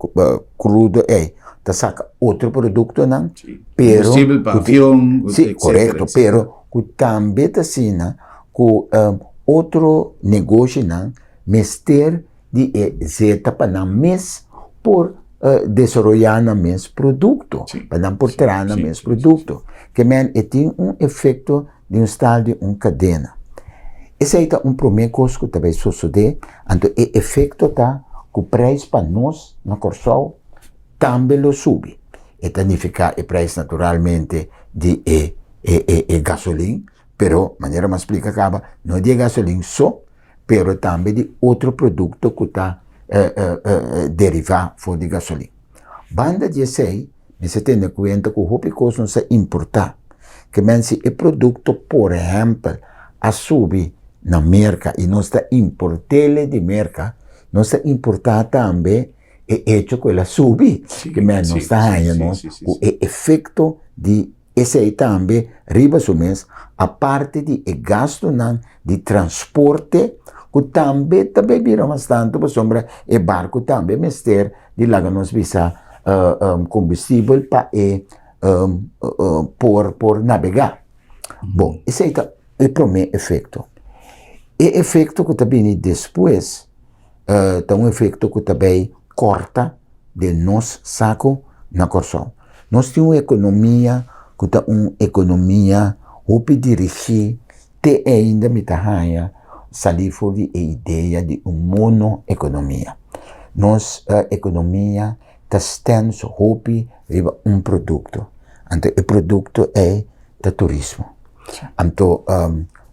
krudo ei ta saka otro produktonan, pero Kombustibel pa avion, Si, korekto, pero ku tambe ta asina ku otro negoshinan mester di e zeta pa nan mes por desaroyá nan mes produkto, pa nan por traha nan mes produkto. Ke men e tin un efekto di un stal di un kadena. Esei ta un promé kos ku ta bai sosodé, anto e efekto ta ku preis pa nos na Kòrsou tambe lo subi. E ta nifiká e preis naturalmente di e e gasolin, pero manera mi a splika kaba, no di e gasolin so, pero tambe di otro produkto ku ta derivá for di gasolin. Banda di esei, mester tene kuenta ku hopi kos nos ta importá. Ke men si e produkto por ehèmpel a subi na Merka i nos ta import'é di Merka, nos ta importá tambe e echo ku el a subi. Ke men nos ta haña nos ku e efekto di Esei tambe riba su mes, aparte di e gastunan di transporte ku tambe ta bay bira mas tantu pasobra e barku tambe mester di laga nos bisa kombustibel pa e. por por nabegá. Bon, esei ta e promé efekto. E efekto ku ta bini despues ta un efekto ku ta bai kòrta den nos saku na Kòrsou. Nos tin un ekonomia ku ta un ekonomia hopi dirigí te ainda mi ta haña salí for di e idea di un mono ekonomia. Nos ekonomia ta stens hopi riba un produkto, anto e produkto ei ta turismo. Anto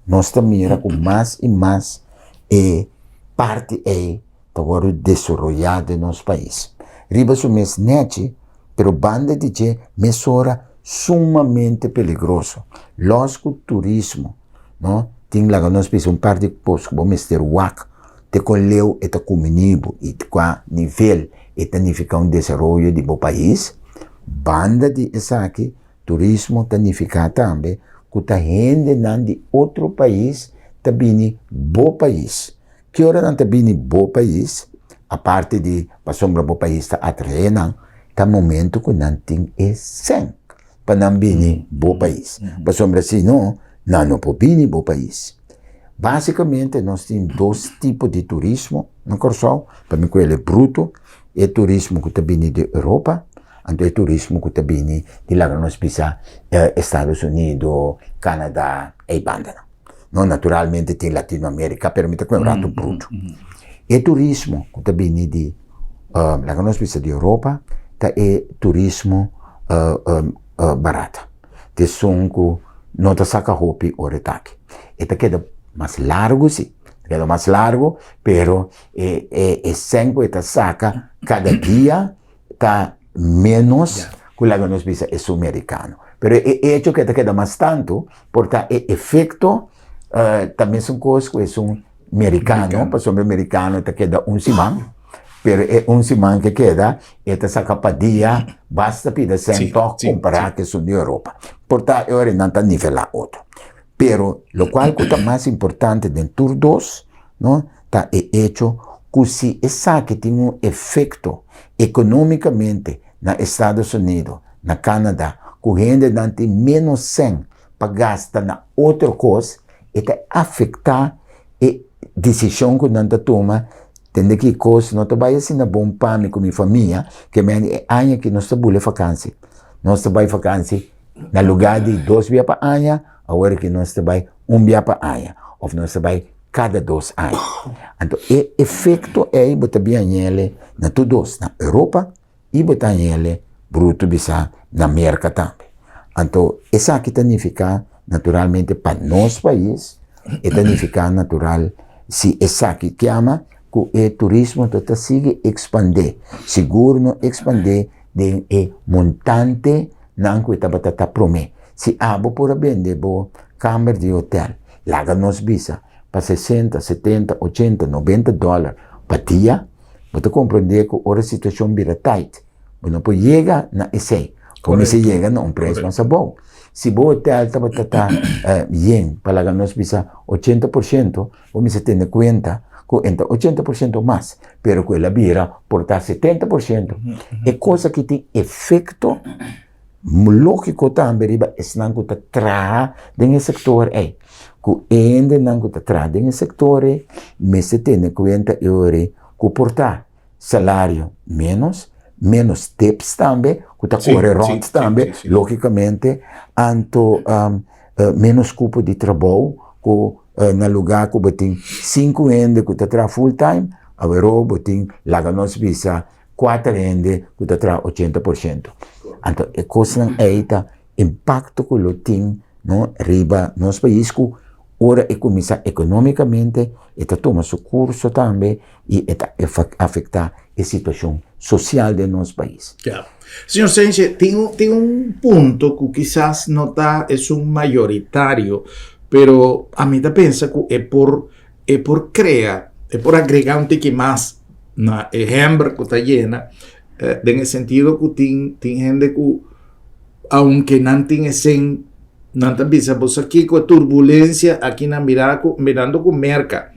nos ta mira ku mas i mas e parti ei ta wòrdu desaroyá den nos pais. Riba su mes nèchi, pero banda di dje mesora sumamente peligroso. Lòs ku turismo, no, tin laga nos bisa un par di kos ku bo mester wak te kon leu e ta kumini bo i kua nivel e ta nifiká un desaroyo di bo pais. Banda di esaki, turismo ta nifiká tambe ku ta hendenan di otro pais ta bini bo pais. Ki ora nan ta bini bo pais, aparte di pasobra bo pais ta atraé nan, ta momento ku nan tin e sèn pa nan bini bo pais. Pasobra si no, nan no por bini bo pais. Básikamente nos tin dos tipo di turismo na Kòrsou, pa mi ku el e bruto, e turismo ku ta bini di Europa, anto e turismo ku ta bini di laga nos bisa Estados Unido, Canada, ei bandanan. No, naturalmente tin Latinoamerica, pero mi ta con un rato bruto. E turismo cu ta bini di, laga nos bisa di Europa, ta e turismo barata. Ta esun cu no ta saca hopi ora e ta aki. E ta keda mas largo si, ta keda mas largo, pero e e cen cu e ta saca cada dia ta menos ku laga nos bisa esun merikano. Pero e echo ku e ta keda mas tantu por ta e efekto ta mesun kos ku esun merikano, pasobra e merikano ta keda un siman, pero e un siman ke keda e ta saka pa dia basta pida sèn tòg kompará ku esun di Europa. Por ta e ora nan ta nivelá otro. Pero lokual ku ta mas importante den tur dos no ta e echo ku si esaki tin un efekto ekonómikamente na Estados Unido, na Canada, ku hendenan tin ménos sèn pa gasta na otro kos, e ta afektá e desishon ku nan ta tuma tende ki kos no ta bai asina bon pa mi ku mi famia, ke men e aña aki nos ta bula fakansi. Nos ta bai fakansi na lugá di dos bia pa aña, awor aki nos ta bai un bia pa aña òf nos ta bai kada dos aña. Anto e efekto ei bo ta bin hañ'ele na tur dos, na Europa i bo ta hañ'ele brutu bisá na Merka tambe. Anto esaki ta nifiká naturalmente pa nos pais, e ta nifiká natural si esaki kiama ku e turismo ta ta sigui ekspandé, sigur no ekspandé den e montante nan ku e tabata ta promé. Si abo por a bende bo kamber di hotel, laga nos bisa, pa sesenta, setenta, ochenta, nobenta dòler pa dia, bo ta komprendé ku ora situashon bira tait, bo no por yega na esei. Bo mester yega na un preis mas abou. Si bo hotel tabata ta yen pa laga nos bisa ochenta por shento, bo mester tene kuenta ku e ta ochenta por shento mas, pero ku el a bira por ta setenta por shento. E kos aki tin efekto Lógiko tambe riba esnan ku ta traha den e sektor ei. Ku e hendenan ku ta traha den e sektor ei mester tene kuenta e ora ei ku por ta salario ménos, ménos tips tambe ku ta kore rònt tambe lógikamente, anto ménos kupo di trabou ku na lugá ku bo tin sinku hende ku ta traha full time aweró bo tin laga nos bisa Kuater hende ku ta traha ochenta por shento. Anto e kosnan ei ta impakto ku lo tin no riba nos pais ku ora e kuminsá ekonómikamente e ta tuma su kurso tambe i e ta afektá e situashon sosial den nos pais. Ya. Señor Senche, tin un tin un punto ku kisas no ta esun mayoritario, pero ami ta pensa ku e por e por krea, e por agregá un tiki mas na e hember ku ta yena, den e sentido ku tin tin hende ku aunke nan tin e sen, nan ta bisa bo sa kiko e turbulensia aki nan mira ku mirando ku Merka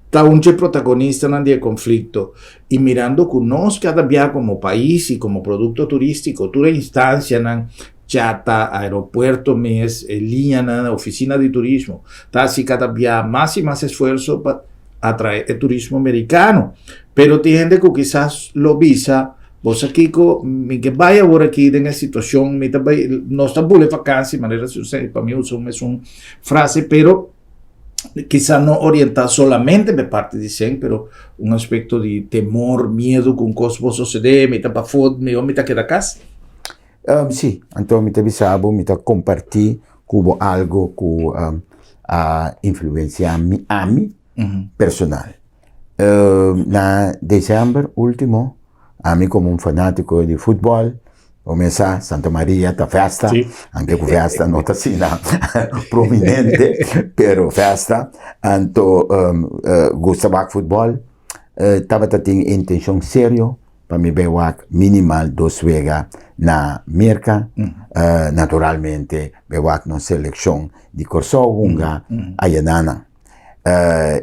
ta un dje protagonistanan di e konflikto i mirando ku nos kada bia komo pais i komo produkto turístiko tur e instansianan. Chata, aeropuerto mes, e liñanan, ofisina di turismo ta hasi kada bia mas i mas esfuerso pa atrae e turismo merikano. Pero tin hende ku kisas lo bisa, Bo sa kiko, mi ke bai awor aki den e situashon, mi ta bai, nos ta bula e vakansi, manera si usted, pa mi usa un mesun frase, pero kisas no orientá solamente pa e parti di sèn, pero un aspekto di temor, miedu ku un kos por sosodé, mi ta pafó, mihó mi ta keda kas. Sí, anto mi ta bisa bo, mi ta kompartí ku bo algu ku a influensiá mi, ami personal. Na desèmber último, ami komo un fanátiko di futbòl, bo mes sa Santa Maria ta fèsta, anke ku fèsta no ta asina prominente, pero fèsta, anto gusta wak futbòl, tabata tin intenshon serio pa mi bai wak minimal dos wega na Merka, naturalmente bai wak nos selekshon di Kòrsou hunga ayananan.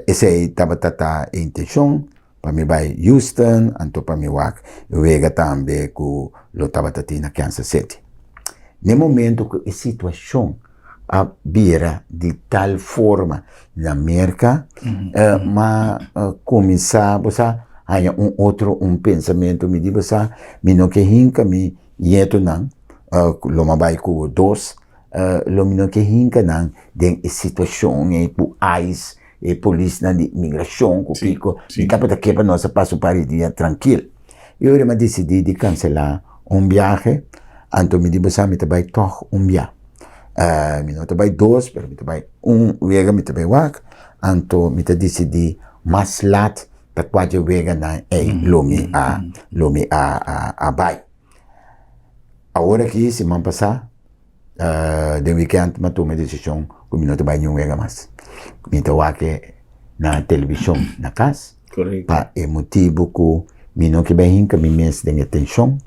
Esei tabata ta e intenshon pa mi bai Houston anto pa mi wak e wega tambe ku lo tabata tin na Kansas City. Na e momento ku e situashon a bira di tal forma na Merka, m'a kuminsá, bo sa, haña un otro un pensamentu. Mi di, bo sa, mi no ke hinka mi ñetonan, lo m'a bai ku dos, lo mi no ke hinka nan den e situashon ei ku ice, e polisnan di imigrashon ku kiko. Mi tabata ke pa nos a pasa un par di dia trankil. I ora mi a disidí di kanselá un biahe, anto mi di bo sa mi ta bai tòg un bia. Mi no ta bai dos, pero mi ta bai un wega mi ta bai wak, anto mi ta disidí mas lat ta kua dje weganan ei lo mi a lo mi a a bai. Awor aki siman pasá den wikènt mi a tuma e desishon ku mi no ta bai niun wega mas. Mi ta wak e na televishon na kas pa e motibu ku mi no ke bai hinka mi mes den e tenshon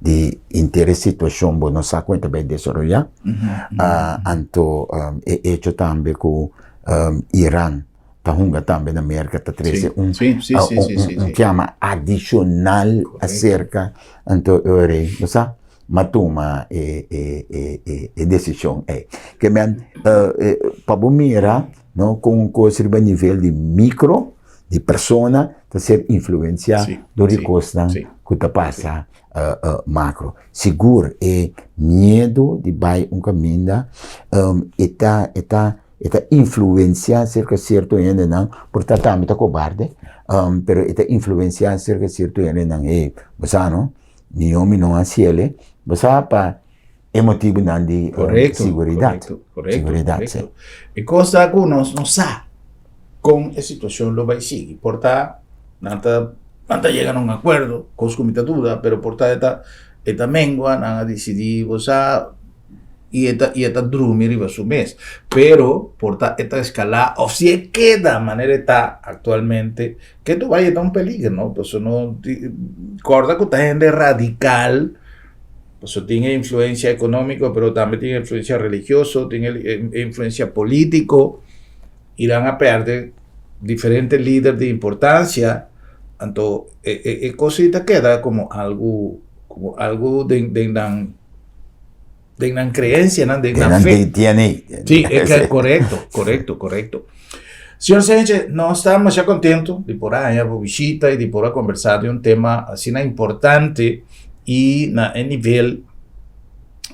di henter e situashon bo no sa kon e ta bai desaroyá. Anto e echo tambe ku Iran ta hunga tambe na Merka ta trese un un kiama adishonal aserka anto e ora ei bo sa m'a tuma e e e desishon ei. Ke men pa bo mira no kon un kos riba nivel di mikro di persona ta ser influensiá dor di kosnan ku ta pasa makro. Sigur e miedu di bai un kaminda e ta e ta E ta influencia cerca cierto hendenan, por ta tambe ta cobarde, pero e ta influencia cerca cierto hendenan, hey, bo sa no, mihó mi no haci el, bo sa pa e motibunan di siguridad. Correcto, correcto. E cos ta cu nos no sa con e situacion lo bay sigui, por ta nan ta nan ta yega na un acuerdo, cos cu mi ta duda, pero por ta e ta e ta mengua, nan a dicidi, bo sa, i e ta i e ta drumi riba su mes. Pero por ta e ta eskalá òf si e keda manera e ta aktualmente, ke tu bai e ta un peliger no, pasobra no kòrda ku ta hende radikal, pasobra tin e influensia ekonómiko pero tambe tin e influensia religioso, tin e influensia polítiko, Iran a pèrdè diferente lider di importansia, anto e e e kos ei ta keda komo algu komo algu den den nan. Den nan creencianan, den nan fe. DNA. Sí, es correcto, correcto, correcto. Señor Sánchez, nos ta masha contento di por a haña bo bishita y di por a conversa di un tema asina importante y na e nivel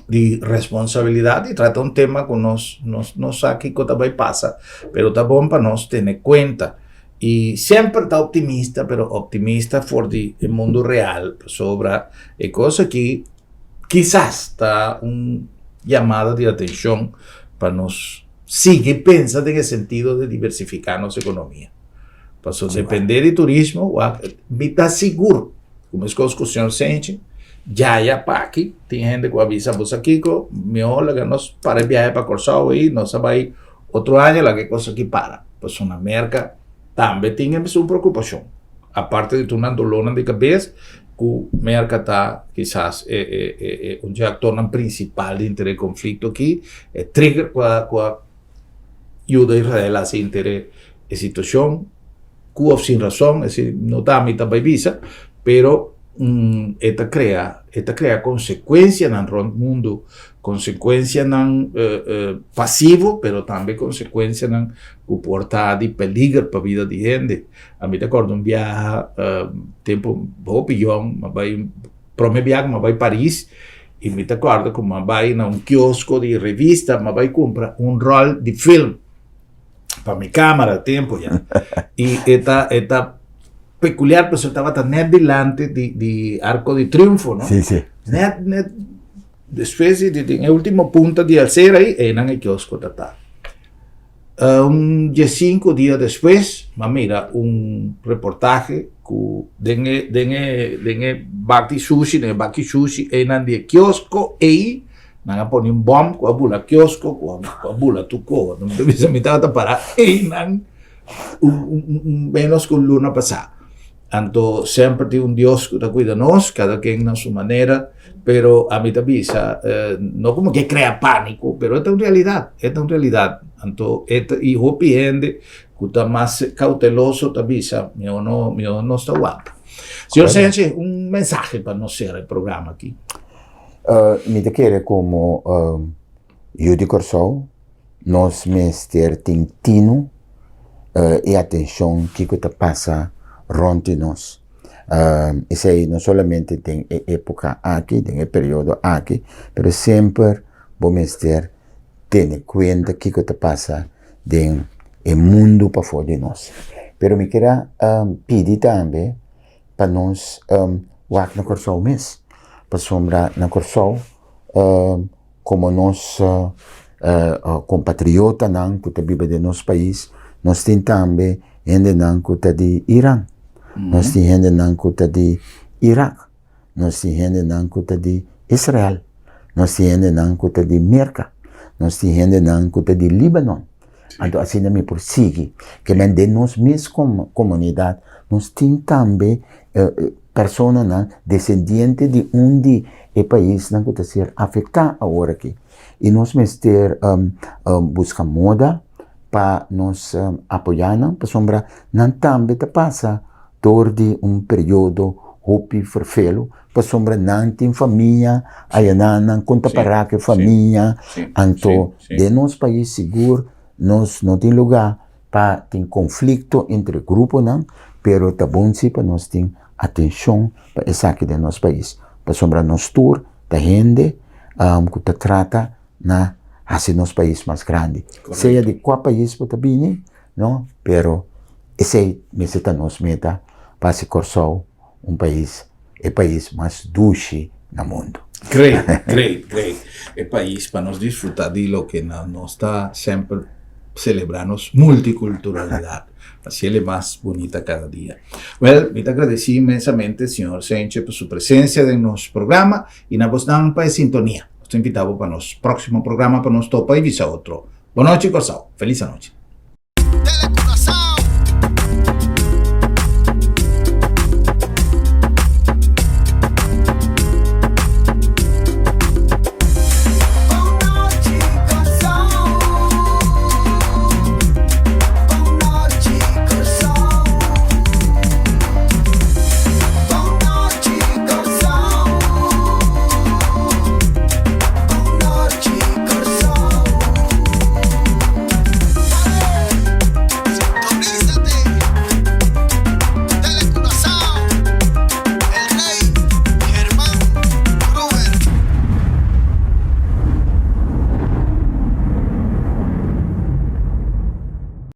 di responsabilidad y trata un tema cu nos nos no sa kico ta bay pasa, pero ta bon pa nos tene cuenta. Y semper ta optimista, pero optimista for di e mundo real, pasobra e cos aki Kisas ta un yamada di atenshon pa nos sigui pensa den e sentido di diversifiká nos ekonomia. Pasobra dependé di turismo, wak, mi ta sigur ku meskos ku señor Senchi, djaya p'aki tin hende ku a bisa bo sa kiko, mihó laga nos para e biahe pa Kòrsou ei, nos a bai otro aña laga e kos aki para. Pasobra na Merka tambe tin e mesun preokupashon. Aparte di tur nan dolornan di kabes, ku Merka ta kisas e e e e un dje aktornan prinsipal dinter e konflikto aki, e trigger ku a ku a yuda Israel hasi inter e e situashon, ku òf sin rason, esei no ta ami ta bai bisa, pero. E ta krea, e ta krea konsekuensianan rònt mundu, konsekuensianan pasivo, pero tambe konsekuensianan ku por ta di peliger pa bida di hende. Ami ta kòrda un biaha, tempu hopi yòn, mi a bai, promé biaha ku mi a bai Paris, i mi ta kòrda ku mi a bai na un kiosko di revista, mi a bai kumpra un ròl di film pa mi kámara tempu ya. I e ta, e ta peculiar pasobra tabata net dilanti di di Arco di Triunfo, no? Sí, sí. Net, net despues di, di, e ultimo punta di Alcera ahí, einan e kiosko ta ta. Uh, un 15 dia despues, m'a mira un reportahe ku den e, den e, den e bak di sushi, den e bak di sushi, einan di e kiosko ei, nan a pone un bom ku a bula kiosko, ku a, ku a bula tur koho. Mi ta bisa mi tabata para einan un, un, un, menos ku un luna pasá. Anto semper tin un Dios ku ta kuida nos, kada ken na su manera, pero ami ta bisa, no komo ke krea pániko, pero e ta un realidat, e ta un realidat. Anto e ta, i hopi hende ku ta mas kauteloso ta bisa, mihó no, mihó nos ta wanta. Señor Senchi, un mensahe pa nos sera e programa aki. Mi ta kere komo yu di Kòrsou, Nos mester tin tinu i atenshon kiko ta pasa rònt di nos. Esei no solamente den e époka aki, den e periodo aki, pero semper bo mester tene kuenta kiko ta pasa den e mundu pafó di nos. Pero mi kier a pidi tambe pa nos wak na Kòrsou mes, pasobra na Kòrsou Komo nos kompatriotanan ku ta biba den nos pais, nos tin tambe hendenan ku ta di Iran, nos tin hendenan ku ta di Irak, nos tin hendenan ku ta di Israel, nos tin hendenan ku ta di Merka, nos tin hendenan ku ta di Libanon. Anto asina mi por sigui. Ke men den nos mes komunidat nos tin tambe personanan desendiente di un di e paisnan ku ta ser afektá awor aki. I nos mester buska moda pa nos apoyá nan pasobra nan tambe ta pasa dor di un periodo hopi ferfelu pasobra nan tin famia ayanan nan kon ta para ku e famia anto den nos pais sigur nos no tin luga pa tin konflikto entre gruponan pero ta bon si pa nos tin atenshon pa esaki den nos pais pasobra nos tur ta hende ku ta trata na hasi nos pais mas grandi sea di kua pais bo ta bini no pero esei mester ta nos meta pa hasi Kòrsou un pais e pais mas dushi na mundu. Great, great, great. E pais pa nos disfruta di loke nos ta semper celebra nos multiculturalidad. Haciel e mas bunita cada dia. Well, mi ta agradeci inmensamente señor Senche pa su presencia den nos programa y na bosnan pa e sintonia. Nos ta invita bo pa nos proximo programa pa nos topa y bisa otro. Bonochi Corsou. Feliz anochi.